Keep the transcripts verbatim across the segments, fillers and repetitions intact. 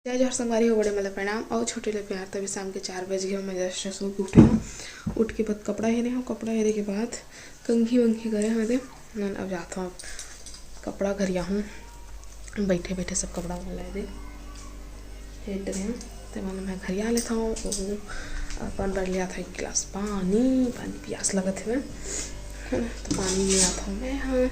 जय जोहार संगवारी हो, बड़े मन ल प्रणाम अउ छोटे ल प्यार। तभी शाम के चार बज गे, मैं just सो के उठे हूँ। उठ के बाद कपड़ा हेरे हूँ, कपड़ा हेरे के बाद कंघी वंघी करे हूँ दे। नन अब जात हूँ, कपड़ा घरिया हूँ, बैठे बैठे सब कपड़ा मन ला दे हेर डरे हूँ। ते मन मैं घरिया लेता हूँ, अपन बर लिया था एक गिलास पानी, पानी पियास लगत हवे। है ना, तो पानी ले आता हूँ मैं। हाँ,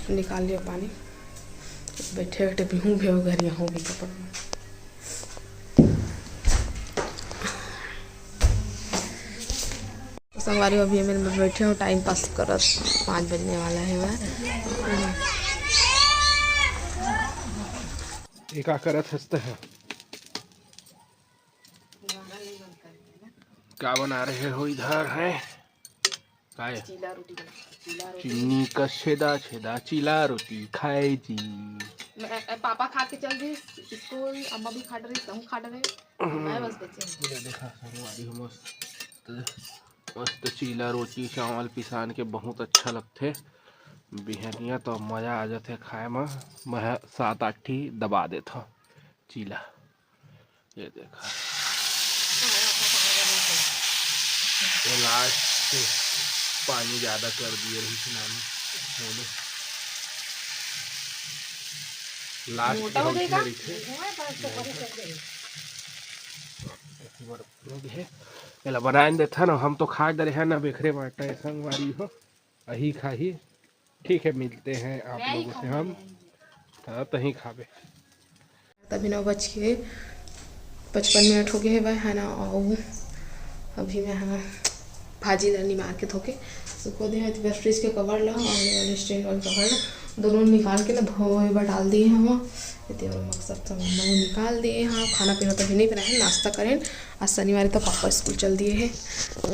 निकाल लिया पानी। बैठे बैठे बिहू भेव घर यहाँ भी कपड़ा। संगवारी, अभी मैं बैठे हूँ, टाइम पास करत, पाँच बजने वाला है वह। ये का करत हंसते हैं? क्या बना रहे हो इधर? है काय? चीला रोटी बना, चीला रोटी। चीनी का छेदा छेदा चीला रोटी खाए जी। मैं, पापा खा के चल दिस स्कूल, अम्मा भी खा रही, तहूँ खा रहे, मैं बस बचे हूँ। ये देखा संगवारी हो, मस्त मस्त चीला रोटी चावल पिसान के बहुत अच्छा लगथे। बिहनिया तो मजा आ जाथे खाए म। मैं सात आठ ठी दबा देथव चीला। ये देखा, ये लास्ट पानी ज्यादा कर दिए रही थी नानी। बोलो, लास्ट मोटा हो जाएगा। एला बनाए देथन, हम तो खा डरे हन, अब एकरे बांटा संगवारी हो, अही खाही। ठीक है, मिलते हैं आप लोगों से हम। हाँ, तहीं खाबे। तभी नौ बज के पचपन मिनट हो गए हे भाई, है ना। और अभी मैं, हाँ, भाजी ला निमार के धोके सुखो दे, तो बस फ्रिज के कवर ला और ये वाले स्टैंड वाले कवर ला, दोनों निकाल के ना धोए बर डाल दिए हम। ये तेरा मकसद तो मम्मा ने निकाल दिए। हाँ, खाना पीना तो भी नहीं बनाए, नाश्ता करें। आज शनिवार है तो पापा स्कूल चल दिए हैं।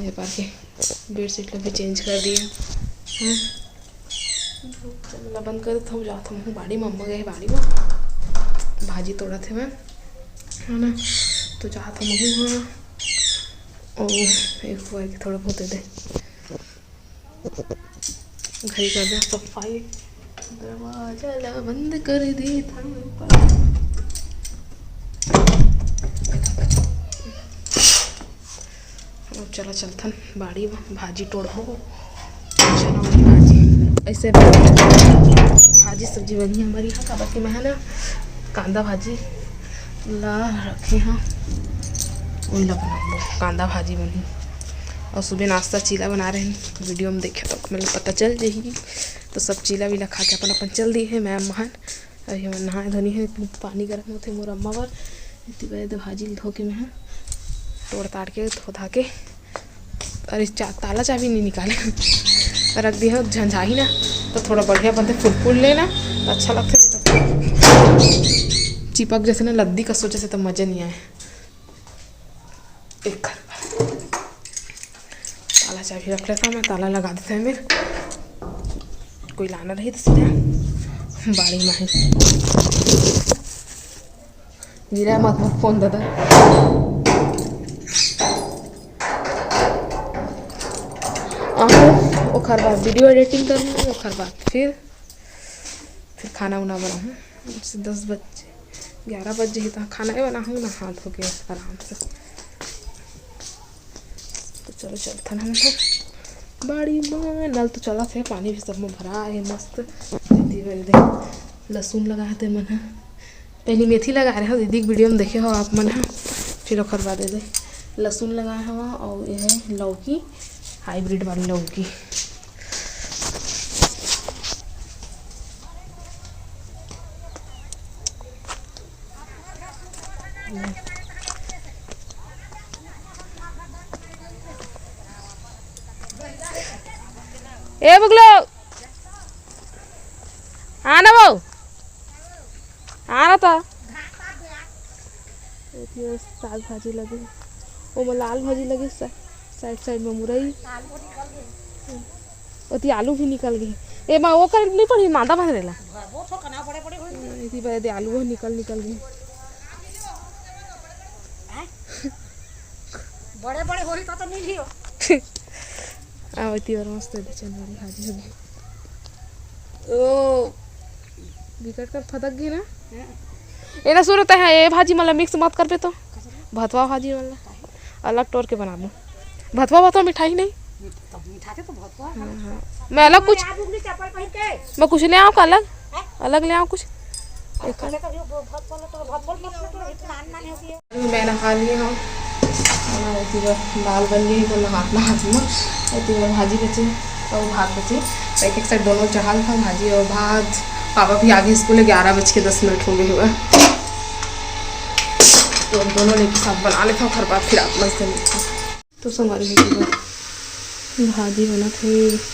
ये पार के बेडशीट ला भी चेंज कर दिए। हाँ, चल ला बंद कर देता हूँ, जाता हूँ बाड़ी में, अम्मा गए बाड़ी में भाजी तोड़त हे मैं, है ना, तो जाता हूँ। हाँ, ओ, एक बार के थोड़ा बहुत दे दे। घरी कर दे सफाई, दरवाजा ला बंद कर दे था। अब चला चलथन बाड़ी म भाजी टोड़बो, चना वाली भाजी। ऐसे भाजी सब्जी बनी हमारी यहाँ, काबर कि मैं है ना कांदा भाजी ला रखे हाँ, वही ला बनाबो, कांदा भाजी बनी। और सुबह नाश्ता चीला बना रहे हैं, वीडियो में देखे तो मतलब पता चल जाही। तो सब चीला वीला खा के अपन अपन चल दिए हैं, मैं अम्मा हन। अभी हमर नहाए धोनी है, पानी गरम होथे मोर अम्मा बर। इतनी बजे दे भाजी ल धो के मैं ह तोड़ ताड़ के धो धा के, अरे चा-, ताला चाबी नहीं निकाले रख दिए हो, झंझाही ना तो थोड़ा बढ़िया बनते, फुल फुल लेना तो अच्छा लगते, नहीं तो चिपक जैसे ना लद्दी का सोचे से तो मजा नहीं आए। एक ताला चाबी रख लेता हूँ मैं, ताला लगा देते हैं मेरे। कोई लाना रही तो सीधा बाड़ी में ही। गिरा मत, मत फोन दादा। आहूँ, ओखर बाद वीडियो एडिटिंग करूँ, ओखर बाद फिर, फिर खाना उना बनाऊँ। दस बजे, ग्यारह बजे ही तो खाना ही बनाऊँ ना, हाथ हो गया आराम से। तो चलो चलथन हम तो बाड़ी में। नल तो चलत हे, पानी भी सब में भरा हे मस्त। दीदी बल दे लहसुन लगा हे ते मन ह, पहले मेथी लगा रहे हो दीदी के वीडियो में देखे हो आप मन ह। फिर ओकर बाद दे लहसुन लगा हवा और ये है लौकी, हाइब्रिड वाली लौकी। ए बुगलो, आना वो, आना तो। एती साग भाजी लगे, ओमा लाल भाजी लगे, सा-, साइड साइड में मुरई। ओती आलू भी निकल गई। ए माँ, वो कर नहीं पड़ी, मादा बांध रेला। इसी वजह से आलू ह निकल निकल गे। बड़े बड़े होही तो, तो नहीं लियो। आवती और मस्त है, चंदवारी भाजी होगी। ओ, बिकट कर फदक गे ना। एला सुरत है, ये भाजी मन ला mix मत करबे तो। भतवा भाजी मन ला अलग टोर के बनाबो। भतवा, भतवा मिठाई नहीं। तब मिठा के तो भतवा है। हाँ, हाँ। मैं अलग कुछ, आज उगली चप्पल पहन के। मैं कुछ ले आऊँ का अलग? हैं? अलग ले आऊँ कुछ? एक पहले तो वो भतवा तो, भतवा, भतवा तो इतना आन मान होती है। मैं नहा लिए हंव। हाँ, एती बर दाल बन गे हे, तो नहात नहात म एती बर भाजी बचे, अउ भात बचे। तो एक एक साथ दोनों चढ़ा लेथंव, भाजी अउ भात। पापा भी आगे स्कूल, ग्यारह बज के दस मिनट हो गे हवय, तो दोनों लेके साथ बना लेथंव, ओखर बाद फिर आप मन से मिलथंव। तो संगवारी हो, एती बर भाजी बनत हे।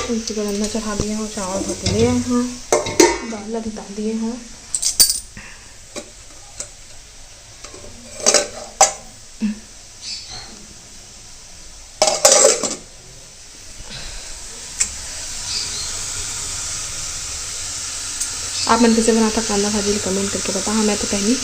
इसी बर अंदर चढ़ा दिए हंव, चावल धो के ले आए हंव, दाल ला भी डाल दिए हंव। आप मन कइसे बनाथव कांदा भाजी ल comment करके बताहा। मैं तो पहली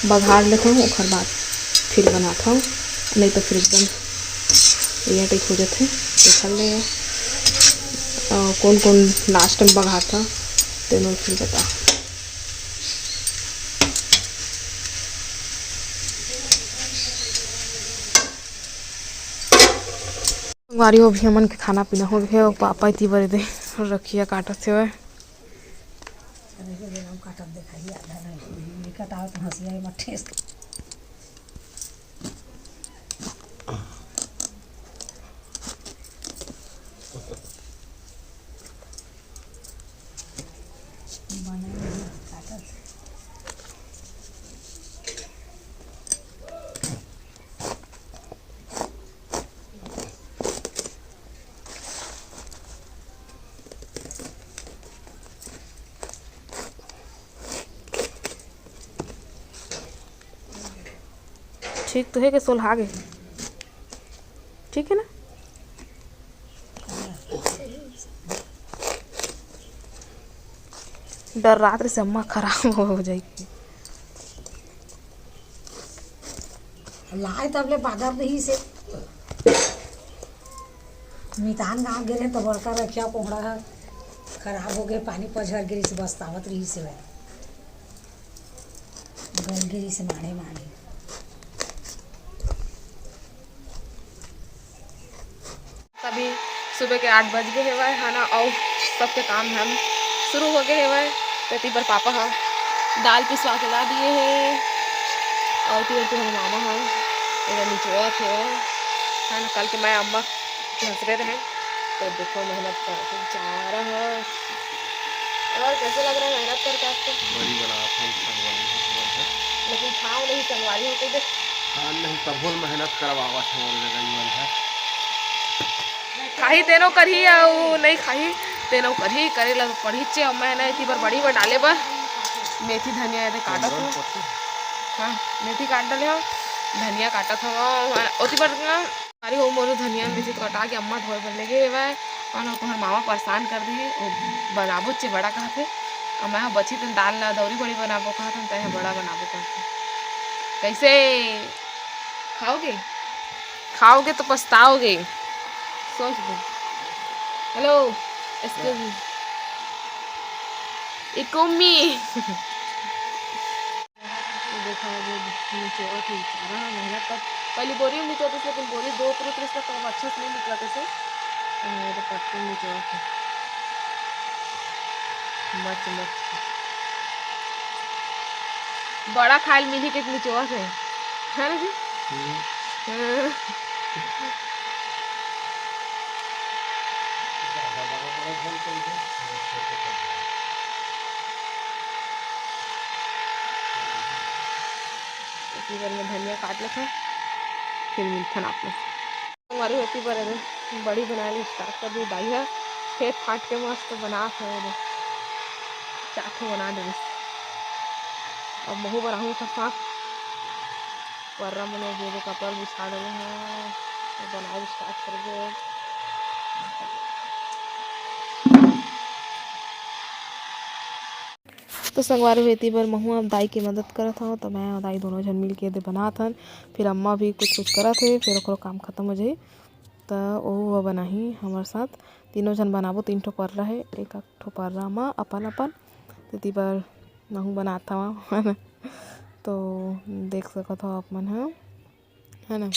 बघार लेथंव, ओखर बाद फिर बनाथंव, नहीं तो फिर एकदम ये type हो जाथे। देख ले, अ, कौन कौन last में बघारथव, तेनो फिर बता। संगवारी हो, अभी हमन के खाना पीना हो गे हे, अउ पापा एती बर दे रखिया काटत हेवय। अरे, ये हम काटत देखाई, आधा नहीं, ये कटाओ तो हंसी आई मत ठेस। ठीक तो हे के सोलहा गे? ठीक हे ना? डर रात रे से अम्मा खराब हो जाई। लाए तब ले बादर रहिस हे। मितान गांव गे रहे तो बड़का रखिया कोहड़ा ह खराब हो गे, पानी पझर गे रहिस, बस्तावत रहिस हे। गल गे रहिस हे माढ़े माढ़े। अभी सुबह के आठ बज गे हेवय, है ना, अउ सबके काम धाम शुरू हो गे हेवय। तो एती बर पापा ह दाल पिसवा के ला दिए हे, अउ एती बर तो हमर मामा ह एला निचोवत हेवय, है ना। कल के मैं अम्मा के हंसरे रहें, तो देखो मेहनत करके जा रहा है। और कैसे लग रहा है मेहनत करके आपको? बड़ी बनावत हन संगवारी हो, लेकिन खाओ नहीं संगवारी हो के देख। हाँ, नहीं, तभो ले मेहनत करवावत हे मोर जगह मन ह। खाही तेनो करही, अउ नहीं खाही तेनो करही, करे ला तो पड़ही चे। अउ मैं ना एती बर बड़ी बर डाले बर मेथी धनिया एदे काटत हूँ। हाँ, मेथी काट डाले हूँ, धनिया काटत हूँ। ओती बर ना अरे, ओ मोरो धनिया मेथी तो कटा के अम्मा धोए बर लेगे हेवय, अउ ना तुहर मामा परेशान कर दिए, वो बनाबो चे बड़ा कहथे, अउ मैं ह बची तेन दाल ला दौरी बड़ी बनाबो कहत हन, तैं ह बड़ा बनाबो कहथे। कैसे खाओगे? खाओगे तो पछताओगे, सोच लो। Hello, excuse me, इकोमी। ये देखो, ये निचोड़त हे बेचारा, मेहनत कर। पहली बोरी में निचोड़त रहिस, लेकिन बोरी दो पुरुत रहिस, तो अच्छा से नहीं निकलत रहिस। अ, ये तो पत्ती में निचोड़त हे। मस्त, मस्त। बड़ा खाए ल मिलही के निचोड़त हे। है ना जी? हम्म। हाँ। ज्यादा बड़ा, बड़ा झोल कर दे। एती बर मैं धनिया काट लेथंव, फिर मिलथन आप मन। संगवारी हो, एती बर एदे बड़ी बनाए ले start कर दी दाई ह, फेंट फांट के मस्त बनात हे एदे। चार ठो बना देबे। अब महू बनाहूँ ओकर साथ। पर्रा मन में जे कपड़ा बिछा डले हे, बनाए start करबो। तो संगवारी हो, एती बर महू अब दाई के मदद करत हव। तो मैं अउ दाई दोनों झन मिल के दे बनात हन। फिर अम्मा भी कुछ कुछ करत हे, फिर ओकरो काम खत्म हो जाही। त ओहू ह बनाही हमर साथ। तीनों झन बनाबो। तीन ठो पर्रा हे, एक एक ठो पर्रा म अपन अपन। तेती बर महू बनात हव, है ना? तो देख सकत हव आप मन ह, है ना?